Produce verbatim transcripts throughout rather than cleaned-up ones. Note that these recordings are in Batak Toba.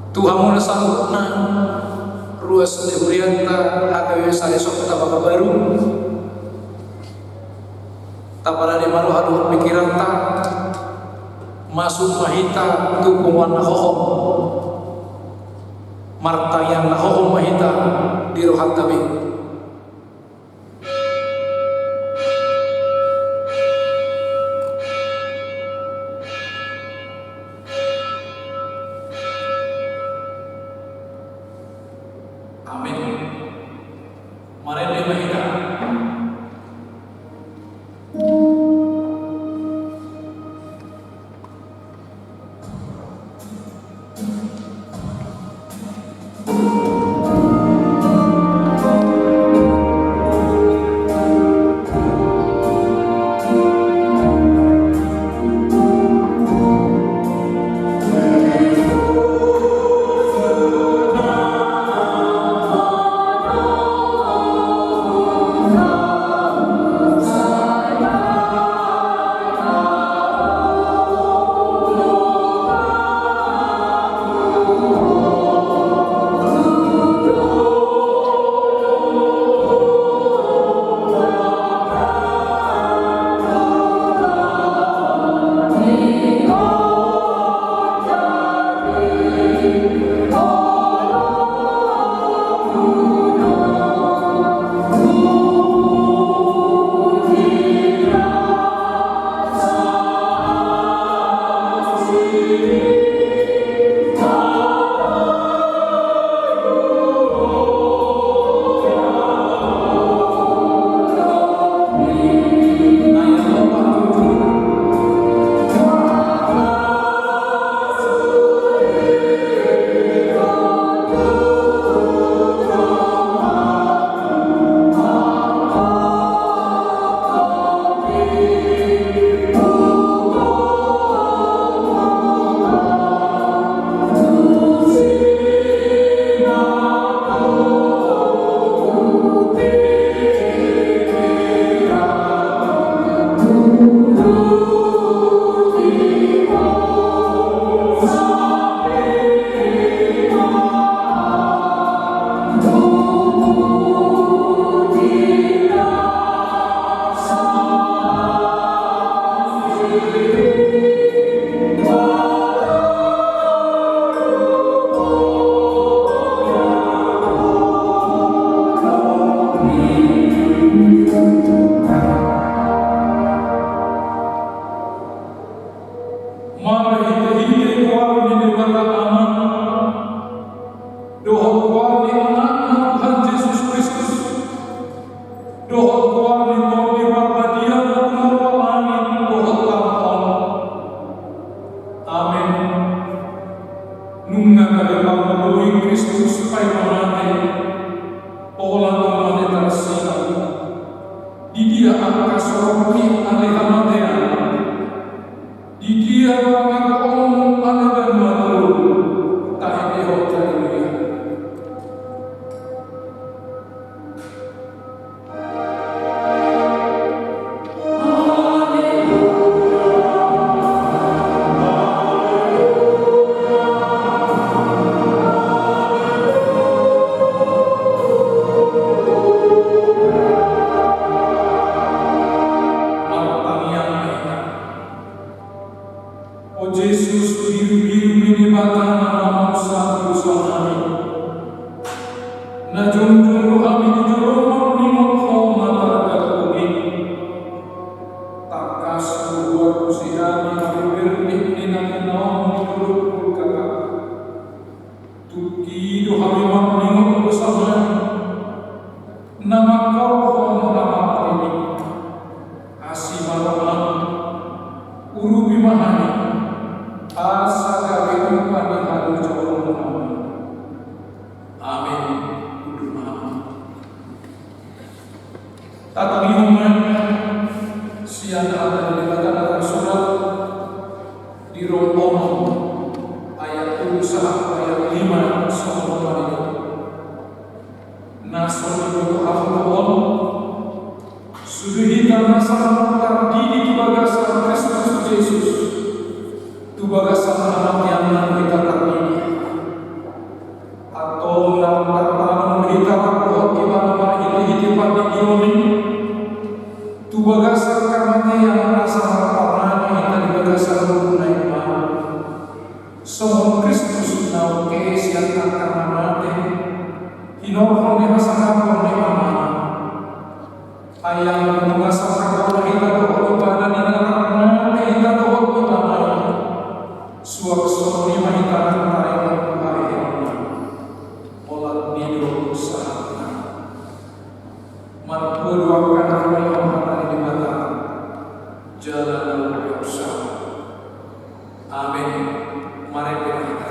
Tu hamuna saluhutna, ruas ni hurianta, H K B P Sari Sokta Baga Baru, taparade ma roha dohot pikiranta, masuk ma hita tu punguan na hohom, martangiang na hohom ma hita di rohanta be. Amin. Marende ma hita. Marhitehite goar ni Debata Ama dohot goar ni Anakna Tuhan Jesus Kristus, dohot goar ni Tondi Parbadia na tumandangani dohot tano on. Amen. Nunga gabe parmoloi Kristus paima mate, pola tu mate tarsinang. Di dia angka sorop ni ale hamatean? Di dia pangagoonmu ale banua toru? Taendehon haleluya. Martangiang ma hita. O Jesus, birubiru ni Debata na mamursak dosa nami, na jongjong do hami di jolom marningot Ho na targapung i. Tangkas hubuat muse hami habebernik ni na hinaholonmu di dolok Golgata. Tungki do hami marningot dosa nami, na mangkorhon hamateanmi. Asi ma roham, urupi ma hami, asa gabe upa ni halojaonmu hami. Amen. Unduk ma hami. Tatangihon ma sian hata ni Debata na tarsurat Amen. Marende ma hita.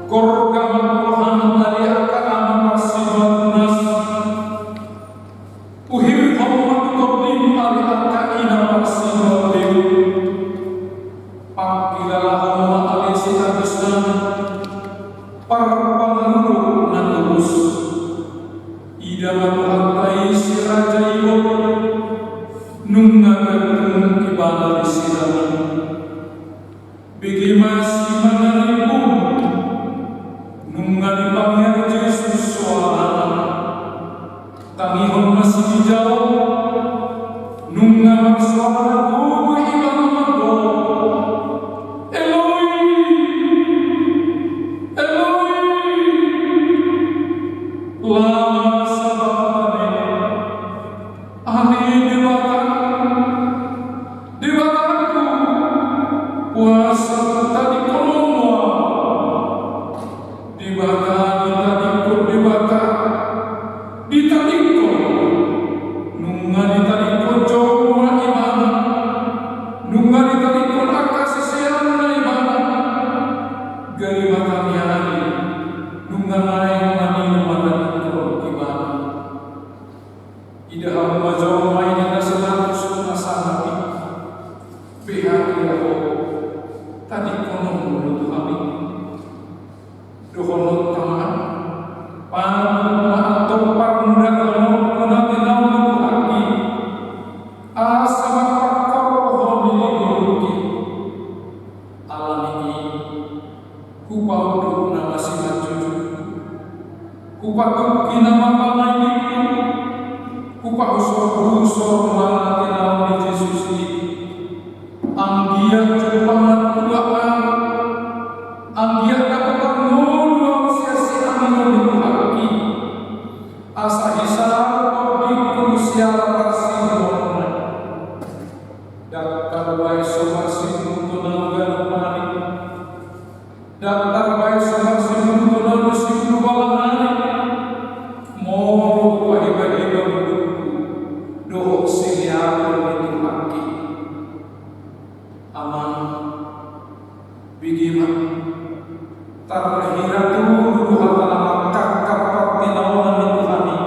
Gorga ma Tuhan ale angka na marsibalas. Uhirhon ma tu tondim ale angka i na marsibalas. Pangkilalahon ma ale siabisan parpanguluk na tulus. Ida ma Tuhanta i si Raja Ibot, nunga gantung ibana di sidang i. Bege ma simangan ni bun, nunga dipangiar Jesus soarana. Tangihon ma siginjang, nunga marsoara gogo ibana mandok: Eloi, Eloi, lama sabakhtani? Ale Debatangku, Debatangku, boasa ditadingkon Ho ma? Debata ditadingkon, Debata ditadingkon. Nunga ditadingkon jolma ibana. Nunga ditadingkon angka siseanna ibana. Gari ma hami ale, nunga naeng mangido manadingkon ibana. Ida hamu ma jolma i, ninna si Markus, na sangap i. Beha ida ho, tadingkonon do tu hami? Dohononta ma, pandut ma antong parmudahononku na tinaon ni Tuhanki, asa marpangkorhon i di ngolungki. Alani i, hupaunduk nama simanjujung, hupatungki nama pangailingku, hupahusorhusor ma na tinaon ni Jesus i. Anggiat jumpangan tu ahu, anggiat dapotan ngolu ahu sian sianginon ni Tuhanki, asa hisar tondingku siala parsingoanna. Ndang tarbahen so marsingot on ahu ganup ari. Ndang tarbahen so marsingot on ahu di sipulu balang ari. Molo hupahibaheba ngolungku dohot sileaphon ni Tuhanki. Amang, bege ma, tarhira tutu do hata na mangkangkang partinaonan ni Tuhan i.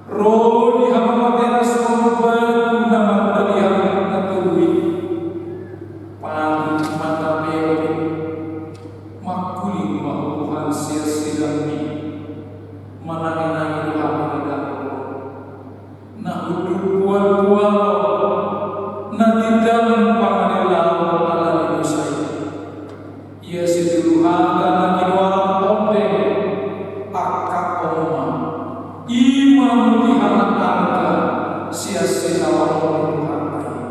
Ro di hamu ma tena songon batu na mardadian na tolu i. Pandut ma tape on i. Mangkuling ma ho Tuhan sian sidangmi. Mananginangi do hami na dao, na hundul puanpuanon, na tindalan pangalelaon ala ni dosa i. Ia situtu hata na ginoaran ondeng, angka on ma, i ma mutiha na arga sian sitaonon ni Tuhanta i.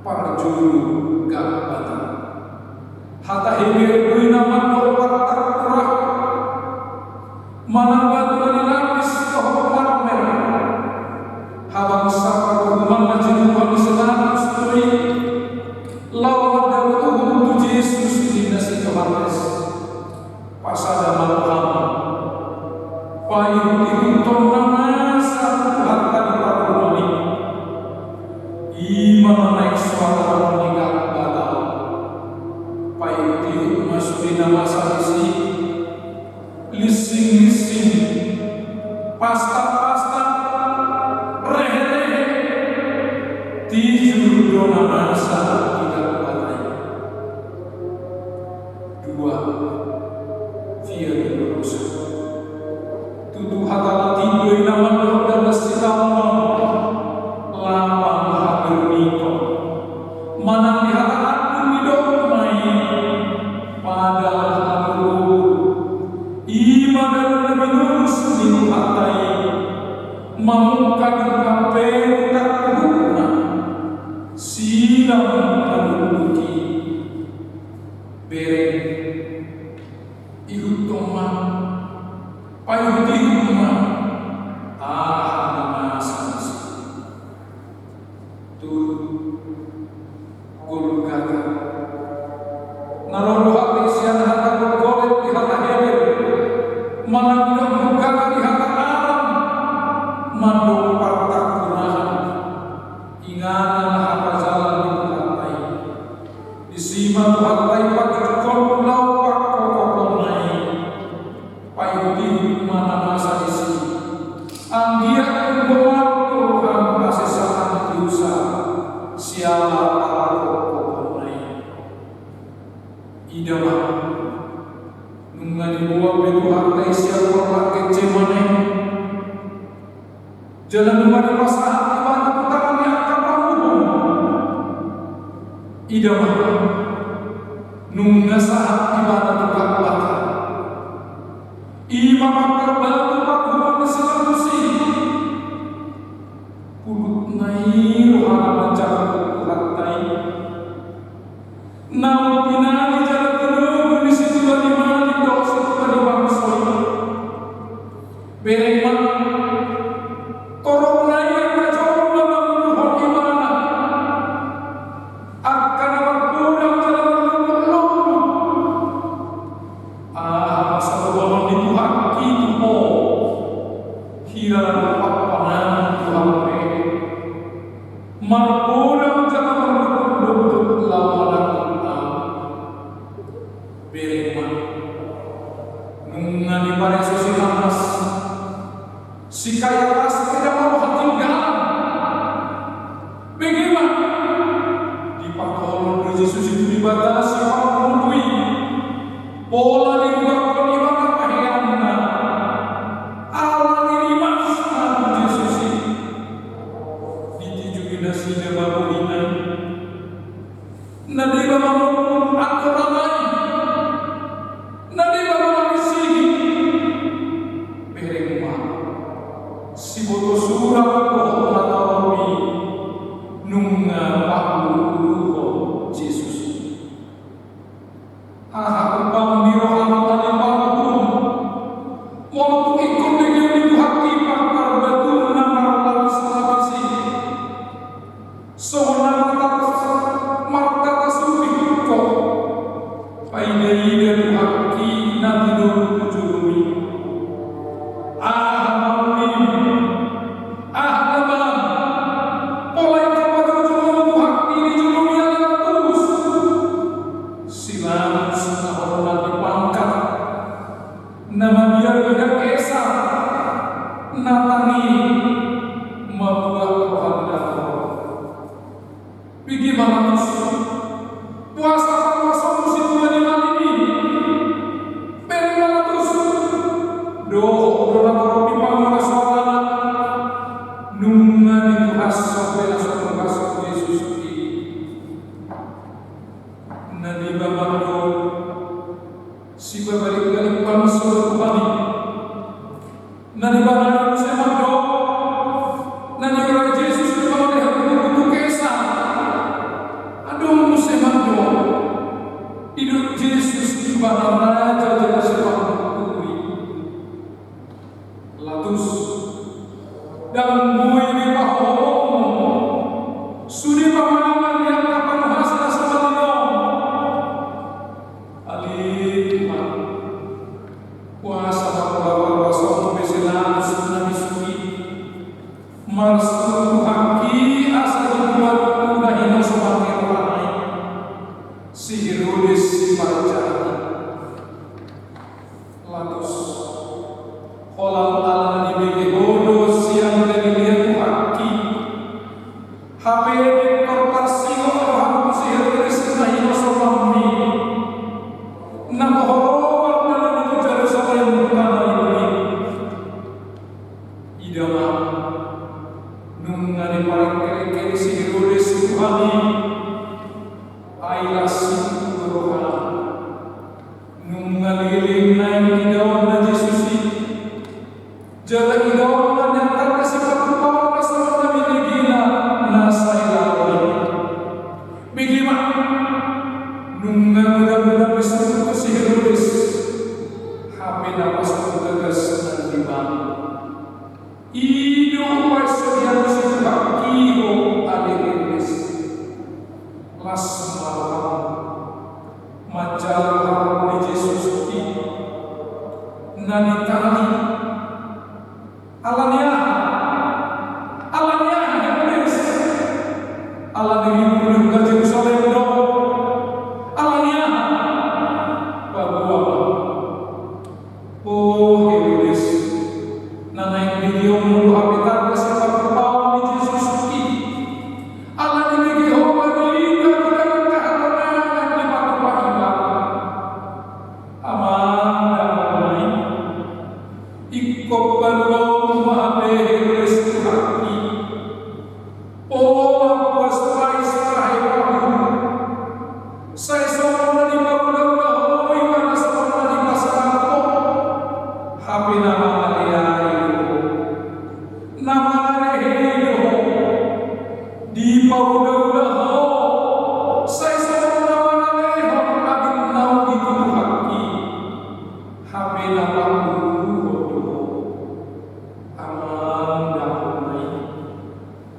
Parjolo gambata. Hata Heber do i na mandok partangkurahon Sama Tuhan, paihut-ihuthon na masa tu Tuhanta di parhumon i, i ma na naeng so adopan ni Debata. Paihut-ihut ma sude na masa disi, linsing-linsing, pasta-pasta, rehe-rehe, tijur do na masa di Debata i. Dua, dia do dosa. Tutu hata latin do i na mandok dalan sitaonon, lapang haberniton. Manang di hata andung didok ma i, padahal hamu, i ma dalan na binurus ni Tuhanta i, mamungka dungka pe tu tangkuhukna, silang manunduki. Bereng, ihuthon ma, paihut-ihut ma aha na masa disi. Tolu, Golgota. Na ro do hata i sian hata Golgota di hata Heber, manang didok Golgota di hata Aram, mandok partangkunahan. Inganan hapajalan ni Tuhanta i. Disi ma Tuhanta i patuduhon laho pangkokophonna i. Paihut-ihut ma na masa disi. Anggiat tung martor roham hasesaan ni dosa siala pangkokophonna i. Ida ma, nunga diboan be Tuhanta i sian porlak Getsemane. Jala nunga dipasahat Ibana tu tangan ni angka pamuhom. Ida ma, nunga sahat Ibana tu Golgota. I ma parbatu parhumon ni si Pilatus i. Pudutna i rohana manjangkon Tuhanta i. Naung pinali jala tinogu ni situa ni malim dohot situa ni bangso i. Bereng ma, torop nai angka jolma manguluhon Ibana, angka na marpodang jala marlombu-lombu. Aha ma sabotonon ni Tuhanki tu ho? Hira na dohot panganon Tuhan be, marpodang jala marlombu-lombu laho manangkok Ahu. Bereng ma, nunga dipareso si Hanas, si Kaiapas pe ndang ro hatinggalan. Bege ma, dipatolon do Jesus i tu Debata sipanguhumon i. Pola dirimathon Ibana paheanna. Ala dirimas ma tu Jesus i, ditijui nasida ma bohina i. Na deba mamungkun andorana i, na deba mangalisihi. Bereng ma, siboto sura dohot na torop i nunga paulu-uluhon Jesus. Aha umpam ni roham ale panguhum, molo tung ingkon begeon ni Tuhanki parbatuan na marlapis-lapis i? Songon na martata, martata sumpit ho, paida-ida Tuhanki na tinogu tu jolom i. Aha ma ulim, aha na bang, pola ingkon pajoujou Tuhanki di jolom i ale Pilatus. Si Pilatus na hormat di pangkat, na mabiar di Kesar, na tangi, mabuat roha di dalan. Bege ma Pilatus, puasa pangurason situa ni malim i. Bereng ma Pilatus, dohot do na torop i pangurasoanna, nunga dituhashon be na so tuhash Jesus i. Na deba mandok, sibalik-balik bangso do Tuhan i. Na deba nari muse mandok, na diorai Jesus di pangalehan ni huta Kesar. Adong muse mandok, didok Jesus Ibana raja jala sipanguhum i. Pilatus, ndang boi be pahohomon sude pamangan ni angka panuhasna samanino. Ale Tuhan, Kuasa pangula parhorason be si Latus na bisuk i, marsihuthon Tuhangki asa dibuat tu na hinasoman ni rohana i si Herodes si parjahat i. Latus, holan ala na dibege ho do sian Galilea Tuhangki, hape pintor tarsingot roham tu si Herodes na hinasomanmi, na toho mardalani tu Jerusalem, tu tano i. Ida ma, nunga diparengkelengkeli si Herodes Tuhan i, ai las situtu do rohana. Nunga leleng naeng idaonna Jesus i, jala idaonna nian tanda sipatupaon na songon na binegena na sai laho i. Bege ma, nunga godang-godang be situtu si Herodes, hape na pas tu gagas na dibangun. I do upa sian Tuhangki ho ale Herodes. Las ma roham manjalo haroro ni Jesus i na ditali. Ala ni aha? Ala ni aha, Herodes? Ala ni rindu ni huta Jerusalem do? Ala ni aha? Paboa ma. O Herodes, na naeng begeonmu do hape tanda sipatupaon ni Jesus i. Ala dibege ho barita godang haholongan dipatupa ibana. Amang damang nai, ingkon paluaonmu ma hape Herodes Tuhangki. Pola puas pais tahe palu. Sai songon na dipaulaula ho ibana, songon na dipasangap ho. Hape na mangaleai do ho. Na mangaleai do ho. Dipaulaula ho. Sai songon na mangaleai ho, abit na ugi tu Tuhangki. Hape na paulu ho do ho. Amang damang nai.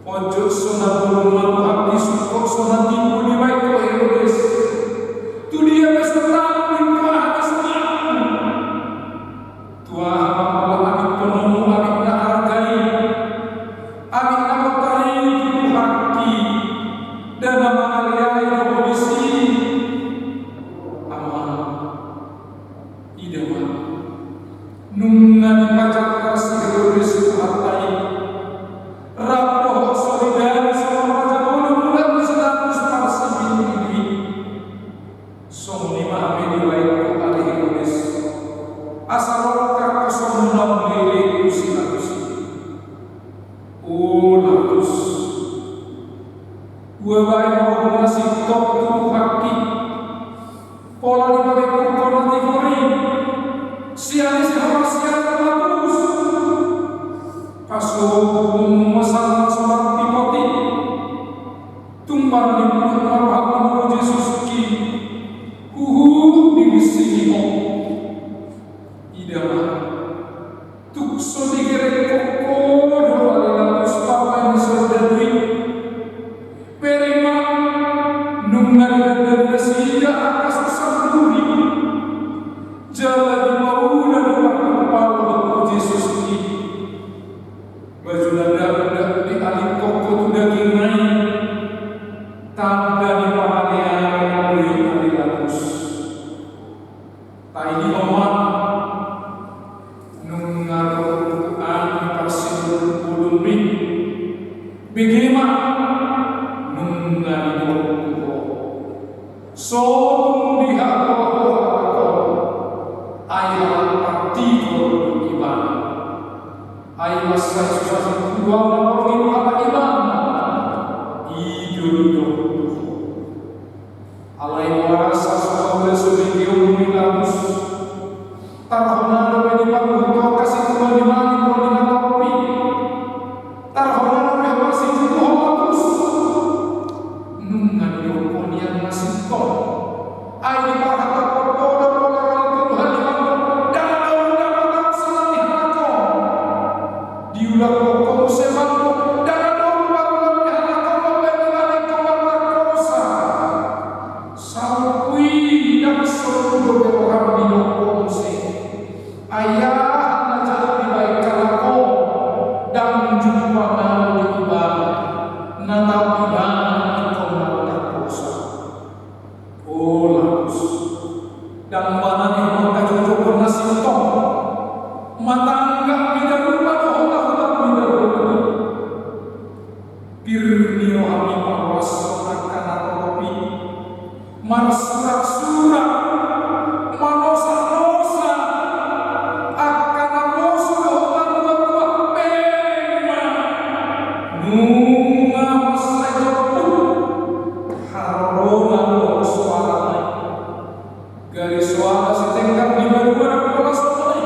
Ojot so na bolon ma Tuhangki, sungkot so na timbo dibahen ho Herodes. Tu dia pe so tambin tu aha na so mampu. Tu aha ma pola abit tonomu, abit na arga i, abit na botar i tu Tuhangki, ndada mangaleai do ho disi. Amang. Ida ma, nunga dipajangkar si Herodes Tuhanta i, rap dohot so didari songon raja bolon, mulak tu si Latus parsipitu i. Songon i ma hape dibahen tu ale Herodes, asa rongkap songon na mulele tu si Latus i. O Latus, hubahen roham na sintong tu Tuhangki. Pola dipabengkuhon na tigor i, sian ise ho marsiajar Latus? Pasohot ma sandal so marpipot i. Tung marnimbuhut ma roham mangolu Jesus i, huhut digirsing ho. Ida ma. Tung so digerengkon ho do ale Latus parumaen ni soldadu i. Bereng ma, nunga didandani nasida angka susa duri. Jala dipaula do martumpal tu Jesus i. Baju na dakdak dialingkon ho tu dagingna i. Tanda ni pangalean do i ale Latus. Taidi ma, nunga ro tu anggi parsibolonbolonmi. Bege ma, nunga didok tu ho. So tung dihagogohon ho halak on, ai halak partigor do ibana. Ai mansai so sasintongna borngin halak ibana. I do didok tu ho. Alai boasa so paula so begeonmu i Latus? Tarhona dope dipaluhut ho angka situan ni malim ro di natorop i. Tarhona dope ho masijukut ho Latus. Nunga didok ho nian na sintong. Ai diparhatahon ho do pola ro tu halimaon, ndang adong dapot angsa ni halak on. Diulak ho muse mangko, ndang adong parumaen ni halak on mambaen ibana ingkon marparkosa. Salpu i ndang sotung dope roham didok ho muse. Ai aha na jala dibaen halak on, ndang jumpa malo di ibana, na tau ibana ingkon na tarposa. O laos, ndang manang i mangkajongjonghon na sintong, matanggap mida rupa dohot hutang mida rupa. Pir ni rohami pahoras angka na torop i, marsuraksurak, manosanosa angka na poso dohot na tuatua, bereng ma. Nunga mansai jompu harorona dohot soarana i. Gari soara sitenggang di banua na pola songon i.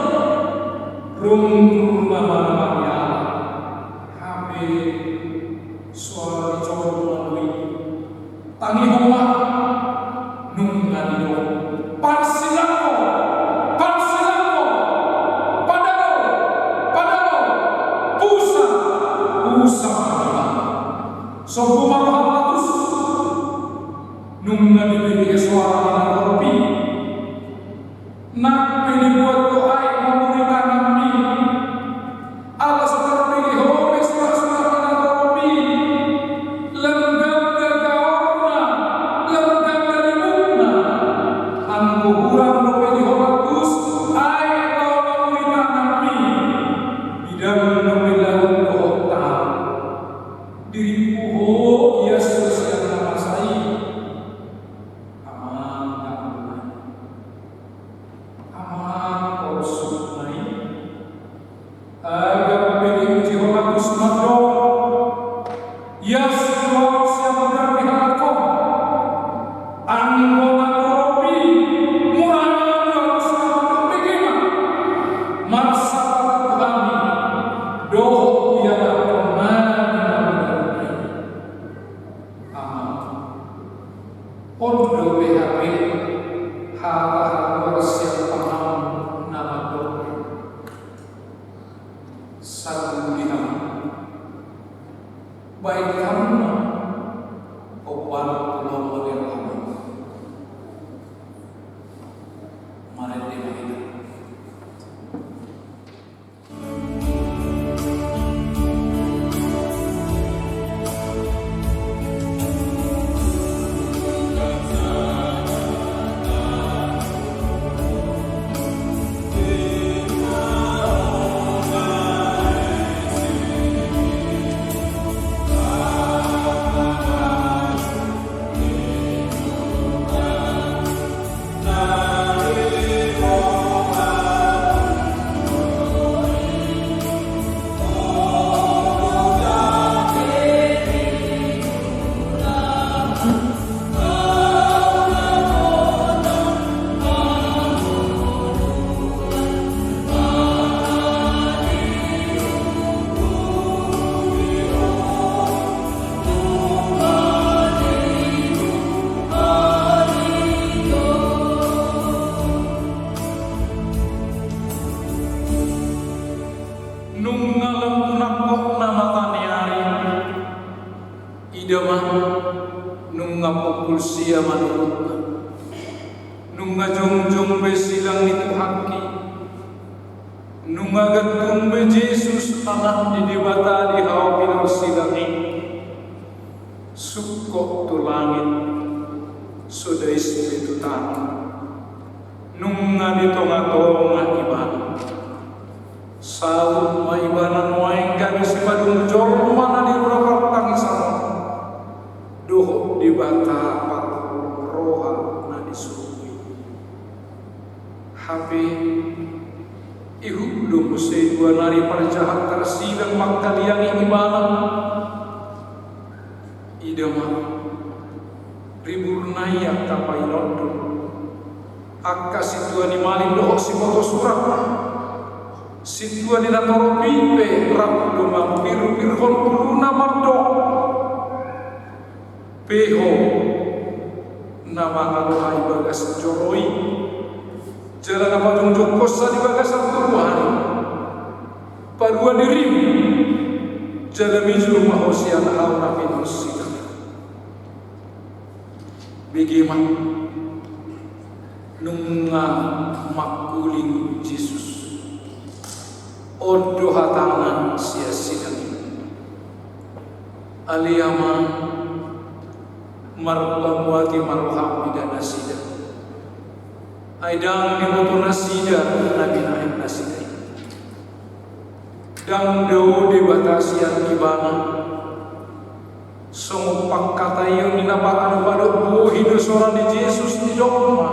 Rungkung na manamani ala. Hape soara ni jolma do i. Tangihon ma. Nunga didok: Pansilangkon, pansilangkon, padao, padao, pusa, pusa ma. Sombu ma roha laos. Nunga dibege soara ni na torop i. Nang pe dibuat do aek mamuri tanganmi, ala so tarbege ho be suraksurak ni na torop i. Lam ganda gaorna, lam ganda ributna. Anggo hurang dope di ho laos aek laho mamuri tanganmi, bidang dope laut dohot tano. Dirimpu ho ias sian na masa i. Amang na uli, amang porsuk na i. Agak pe diuji ho laos mandok: Ias do ahu sian mudar ni halak on. Anggo na torop i mura do alusna, mandok: Bege ma. Marsapata tu hami dohot tu ianakhon nami na mudar i. Amang, on dope hape hata haruar sian pangamu na mandok: Sahat ma di hamu, baen hamu ma hombar tu lomo ni rohamu. Marende ma hita. Nunga lam tu nangkok na mata ni ari, ida ma, nunga pukul sia manurutna. Nunga jongjong be silang ni Tuhanki. Nunga gantung be Jesus, Anak ni Debata, di hau pinarsilang i. Sungkot tu langit, so dais be tu tano. Nunga di tongatonga Ibana. Saut ma Ibana nuaeng gabe sipadung jolma na di rura partangisan on dohot Debata parholong roha na di surgo i. Hape ihut do muse dua nari parjahat tarsilang mangkaliangi Ibana. Ida ma, riburna i angka painondol, angka sintua ni malim dohot siboto surat, sintua ni na torop i pe rap do mangpirbirhon uluna mandok: Pe ho na mangaloha i bagas joro i, jala na pajongjongkonsa di bagasan tubuhna i, paruan dirim, jala mijur ma ho sian hau na pinarsilang. Bege ma, nunga mangkuling Jesus. On do hatana sian sidang i. Ale Ama, marpamuati ma roham mida nasida. Ai ndang diboto nasida na binahen nasida i. Ndang dao Debata sian ibana. Songon pangkataion ni na padopadok bohi do sora ni Jesus, didok ma: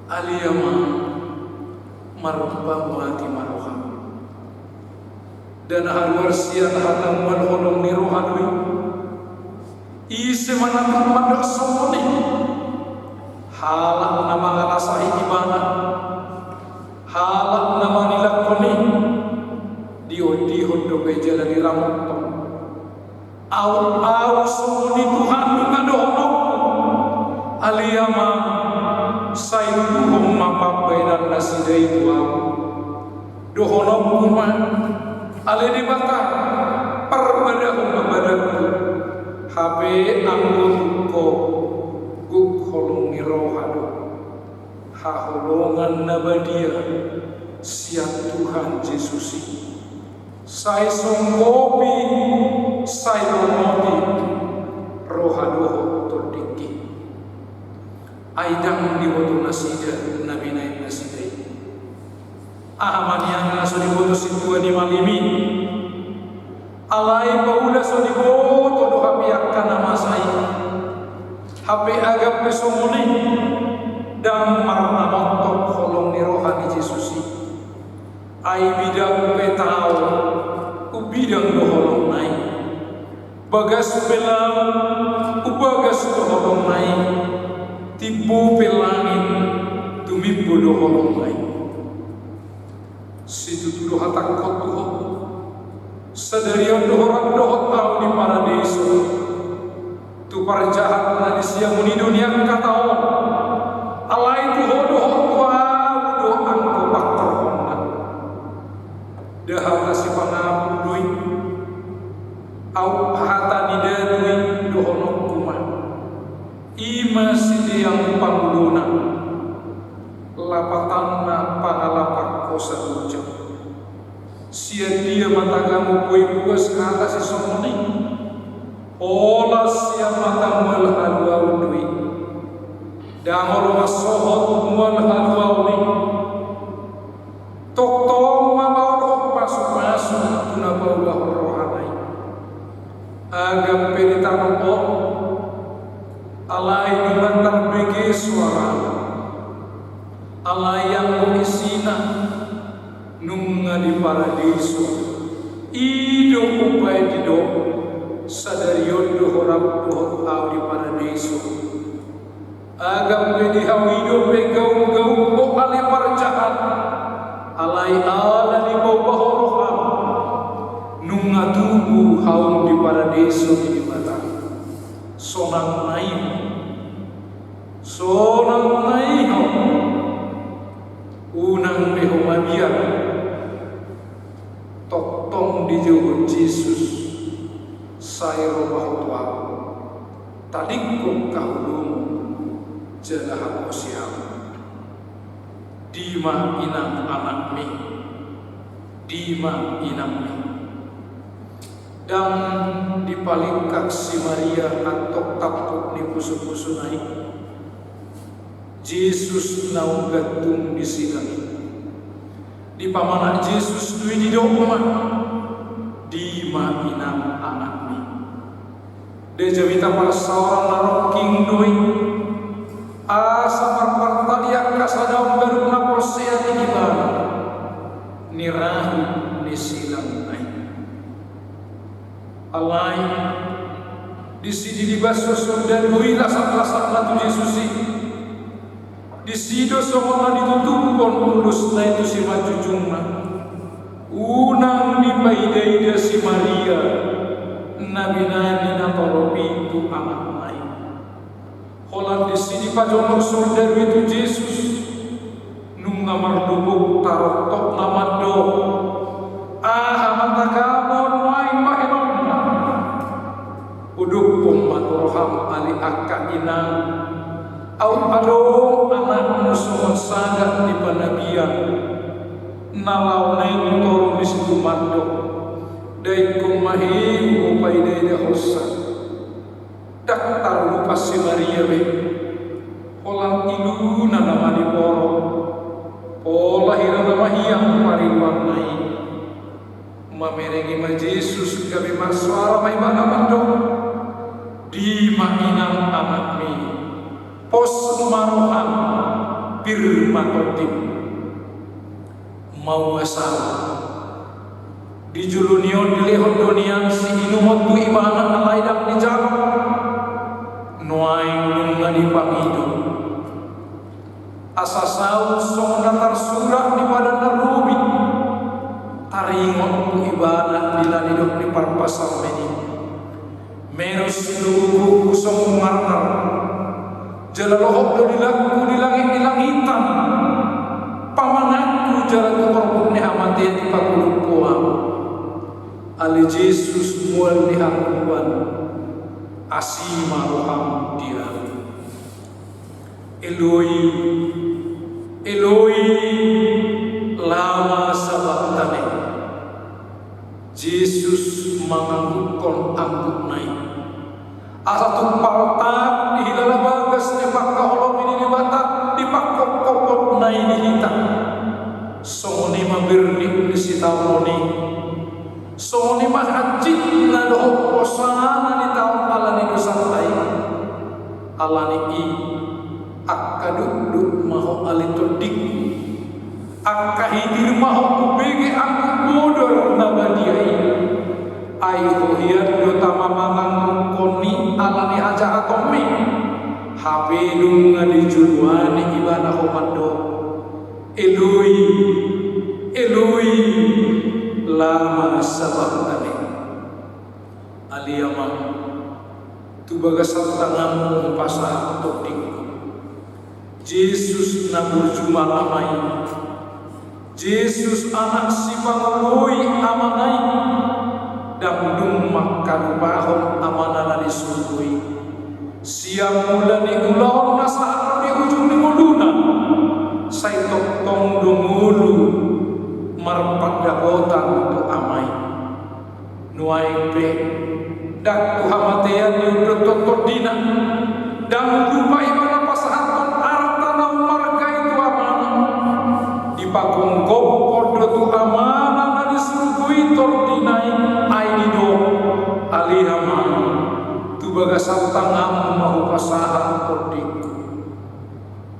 Ale Ama, marpamuati ma roham. Nda na haluar sian hata mual holong ni roha do i. Ise ma na tung mandok songon i? Halak na mangalasahi ibana, halak na mangilanghon i. Diondihon dope jala diramothon. Aut ahu songon i Tuhan, nunga dohononku: Ale Ama, sai tubuhon ma pambahenan nasida i tu ahu. Dohononku ma: Ale Debata, parbadahon ma badangku. Hape anggo tung ho, gok holong ni roha do haholongan na badia sian Tuhan Jesus i. Sai songkopi, sai lomoti roha dohot tondingki. Ai ndang diboto nasida na binahen nasida i. Aha ma nian na so diboto sintua ni malim i? Alai paula so diboto do hape angka na masa i. Hape agak pe songon i, ndang marnamothon holong ni roha ni Jesus i. Ai bidang pe taon, umbidang do holongna i. Bagas pe laut, umbagas do holongna i. Timbo pe langit, tumimbo do holongna i. Situtu do hatangkon tu ho: Sadari on do horam dohot ahu di paradeiso. Tu parjahat na di siamun i do nian hata on. Alai tu ho dohot tu ahu do anggo pangkorhonna. Nda hata sipangapul do i. Aut hata ni datu i, dohononku ma: I ma sideang pangulona, lapatanna pangalapan ho sagonjang. Sian dia ma tagam boi buas hata sisongon i? Holan sian mata mual haluaon do i. Ndang olo mansohot mual haluaon i. Tongtong ma maolhon pasupasu tu na paulahon rohana i. Agak pe di tano on, alai nunga tarbege soarana. Alai anggo isina, nunga di paradeiso. I do umbahen didok: Sadari on do horam dohot ahu di paradeiso. Agak pe di hau i dope gaum-gaum ho ale parjahat, alai ala ni paubahon roham, nunga tubu haum di paradeiso ni Debata. Sonang na i ho. Sonang na i ho. Unang be ho mabiar. Tongtong dijouhon Jesus: Sai ro ma ho tu ahu. Talingkok haholomon jala haposeon. Dima inang anakmi? Dima inangmi? Ndang dipalingkak si Maria antong tampuk ni pusu-pusuna i. Jesus naung gantung di silang i. Dipamanat Jesus do i, didok ma: Dima inang anakmi? Nda jamita parsaoran na rongking do i, asa marpartalian angka sada on ganup na porsea di Ibana, ni rahut ni silang na i. Alai disi didibaso soldadu i lasak-lasakna tu Jesus i. Disi do songon na ditutuphon ulusna i tu simanjujungna. Unang dipaida-ida si Maria na binahen ni natorop i tu anakna i. Holan disi dipajonok soldadu i tu Jesus. Nunga marlupuk taroktokna mandok: Aha ma tagamon nuaeng bahenonna? Udukkon ma tu roham ale angka inang, aut adong anakmu songon sagat ni panabian, Na laho naeng toru ni situan do. Daikkon ma hiu hupaida-idahonsa. Ndang tarlupa si Maria be. Holan iluna nama diporo. Pola hira nama hiang pariluanna i. Mamereng i ma Jesus gabe marsoara ma ibana mandok. Dima inang anakmi. Pos ma roham, pir ma tondim. Maua sala. Di julu ni on dilehon do nian siinumon tu ibana alai ndang dijalo. Nuaeng nunga dipangido. Asa saut songon na tarsurat di Padan na Robi. Taringot tu ibana di na nidok ni parpsalmen i. Merus do gogoku songon marmar. Jala lohot do dilangku di langit ni langitan. Pamanganku jala tu orbuk ni hamatean dipagolop Ho au. Ale Jesus mual ni hangoluan. Asi ma roham di au. Eloi, Eloi, lama sabachthani. Jesus manganggukhon anggukna i. Asa tung paltak dihilala bagas ni pangkaholongi ni Debata di pangkophopna i di hita. Songon i ma birnik ni sitaonon i. Songon i ma hansit na dohot hosana ni taon ala ni dosanta i. Ala ni i, angka dukduk ma ho ale tondingku. Angka hitir ma ho hubege angguk bodor na badia i. Ai ho hian do tama manganggukhon i ala ni hajahatonmi. Hape nunga dijuluani ibana ho mandok. Eloi, Eloi, lama sabachthani. Ale Ama, tu bagasan tanganmu hupasahat tondingku. Jesus na burju ma Ama i. Jesus anak sipangoloi Amana i. Ndang dung mangkalupahon Amana na di surgo i. Sian mula ni ulaon na sahat di ujung ni ngoluna, sai tongtong do ngolu marpandapotan tu Ama i. Nuaeng pe, ndang tu hamatean diundot tondina, ndang lupa ibana pasahathon arta na ummarga i tu Amana. Dipagomgophon do tu Amana na di surgo i tondina i, ai didok, ale Ama, tu bagasan tanganmu ma hupasahat tondingku.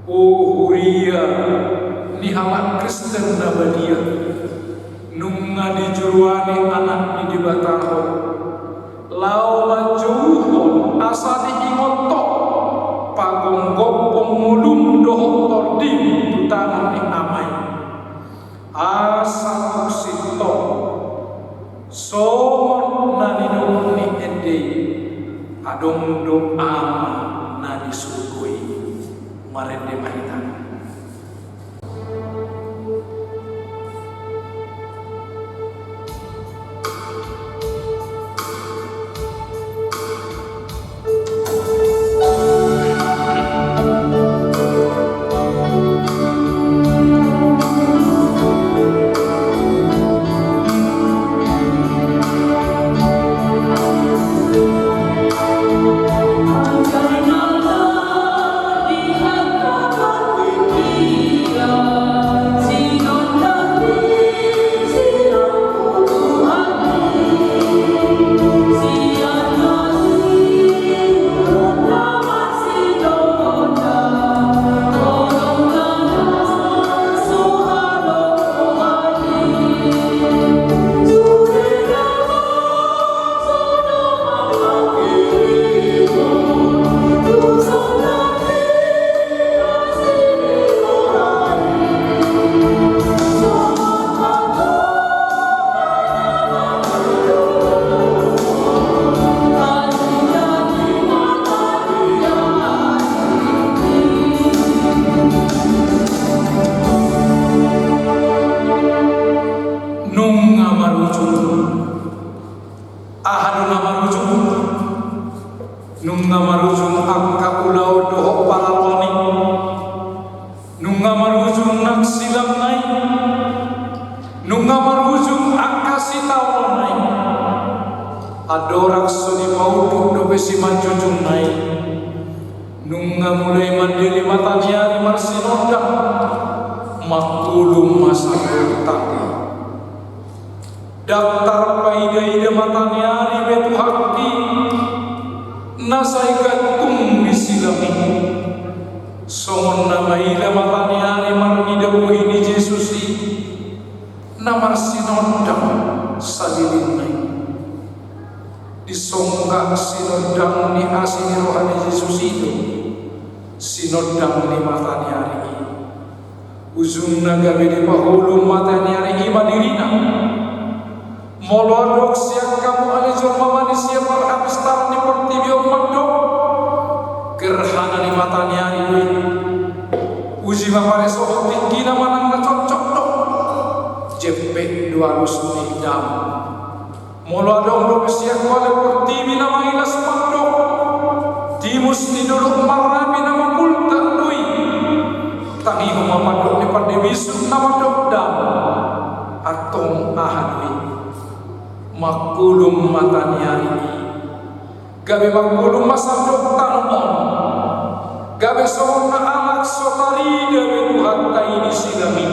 O huria ni halak Kristen na badia, nunga dijuluani anak ni Debata ho. Laho manjouhon asa diingot ho pagomgophon ngolum dohot tondim tu tangan ni Ama i. Asa tung sintong songon na nidok ni ende i, adong do Ama na di surgo i. Marende ma hita. Taon on nai, andorang so dipaunduk dope simanjujungna i, nunga mulai mandele mata ni ari marsinondang, mangkulum ma sandok tano. Ndang tarpaida-ida mata ni ari be tu haki, na sai gantung di silang i. Songon na maila mata ni ari marnida bohi ni Jesus i, na marsinondang salelengna i. Disongga sinondang ni asi ni roha ni Jesus i do sinondang ni mata ni ari i. Ujungna gabe dipaholom mata ni ari i ma dirina. Molo adong sian hamu ale jolma manisia parhapistaran ni portibi on mandok, gerhana ni mata ni ari do i. Uji ma paresohon tingkina manang na cocok do. Jempek do alus ni dam. Molo adong dope sian ale portibi na mangilas mandok, timus ni dolok marrapi na mambultak do i. Tangihon ma pandok ni pandebison na mandok dam. Antong aha do i? Mangkulum mata ni ari i. Gabe mangkulum ma sandok tano on. Gabe songon na halak so tarida be Tuhanta i di silang i.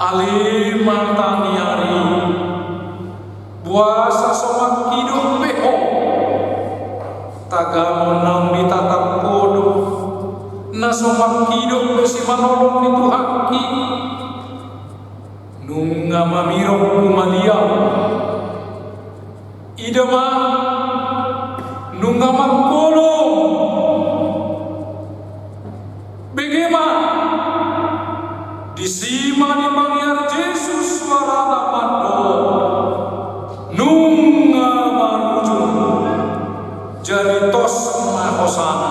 Ale mata ni ari, boasa so mangkidok be ho? Tagamon naung ditatap ho do, na so mangkidok be simanolong ni Tuhanki. Nunga mamirong humaliang. Ida ma, nunga mangkolo. Bege ma, disi ma dipangiar Jesus suarana mandok, nunga marujung. Jadi tos ma hosana.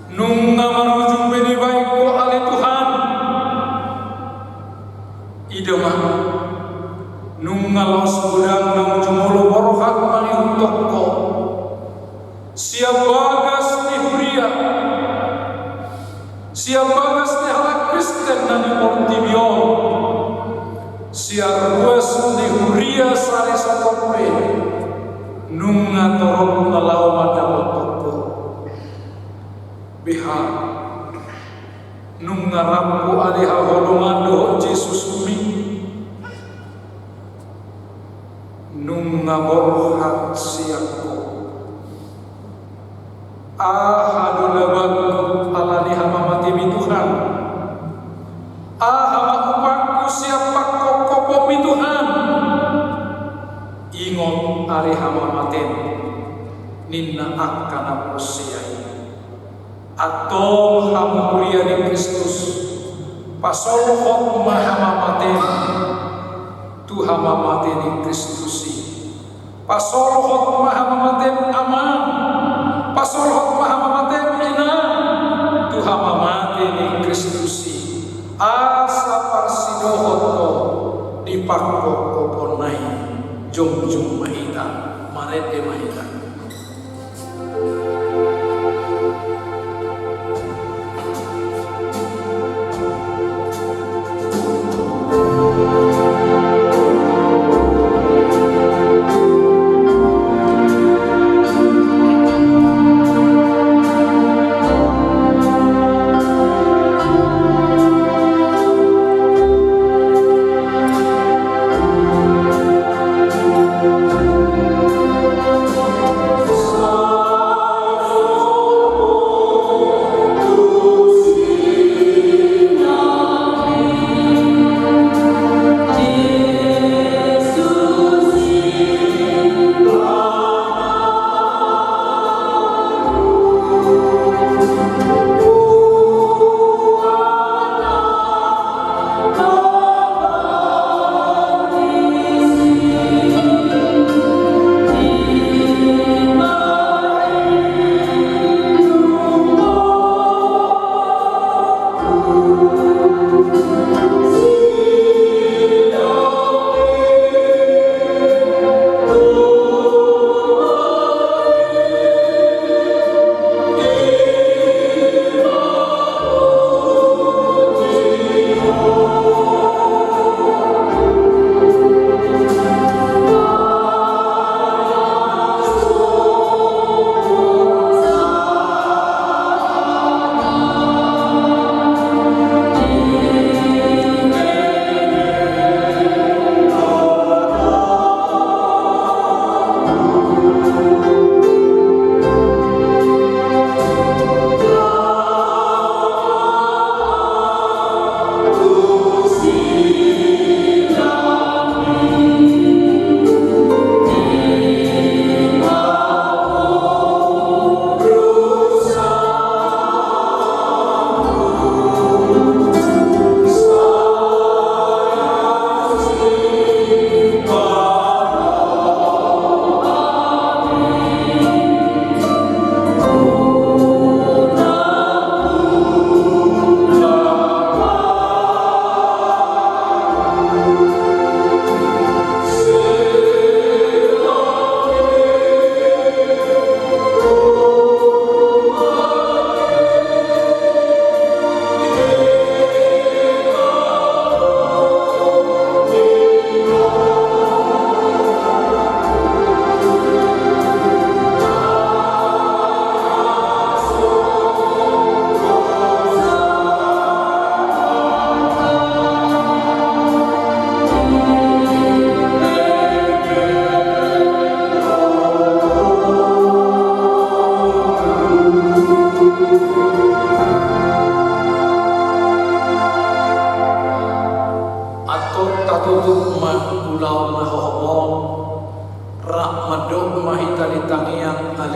Nunga marujung be dibaen ho ale Tuhan. Ida ma, nunga laos godang na jumolo borhat mangihuthon ho. Sian bagas ni huria, sian bagas ni halak Kristen na di portibi on, sian ruas ni huria sari satorop pe, nunga torop na laho mandapothon ho. Beha, nunga rap ho ale haholongan dohot Jesusmi. Nunga borhat sian ho. Aha do labangku ala ni hamamatemi Tuhan? Aha ma upangku sian pangkophopmi Tuhan? Ingot ari hamamaten, ninna angka na porsea i. Antong hamu huria ni Kristus, pasolhot ma hamamatem tu hamamate ni Kristus i. Pasolhot ma hamamatem, Amang, pasolhot ma hamamatem, Inang, tu hamamate ni Kristus i. Asa parsidohot ho di pangkophopna i. Jongjong ma hita, marende ma hita.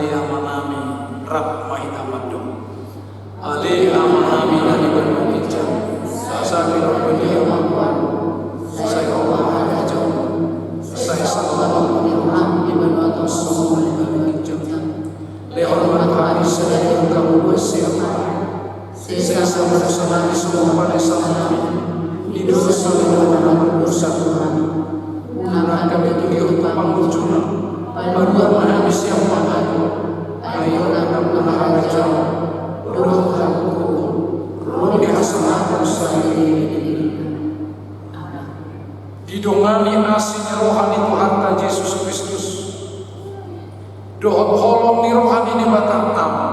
Ale Amanami, rap ma hita mandok. Ale Amanami na di banua ginjang, sai pinarbadia ma goarMu, sai ro ma harajaonMu, sai saut ma rohaM di banua tonga songon na di banua ginjang. Lehon ma tu hami sadari on hangoluan siapari. Sai asa ma dosanami songon panesanami di dosa ni dongan na mardosa tu hami. Unang hami togihon tu pangunjunan, palua ma hami sian pangago. Ai Ho do na naeng harajaon, dohot hagogoon, ro di hasangapon sahali-hali. Amen. Didongani asi ni roha ni Tuhanta Jesus Kristus, dohot holong ni roha ni Naibata Ama,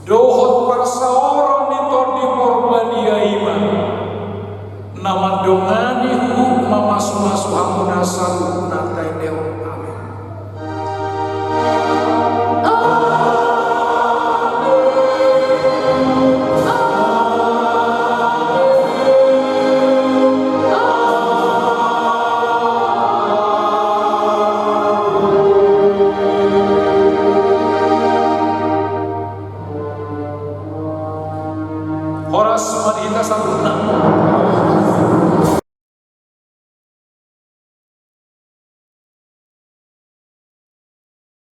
dohot parsaoran ni Tondi Porbadia i ma na mandongani huhut mamasumasu hamuna saluhutna taendehon. Amen. Horas ma di hita saluhutna.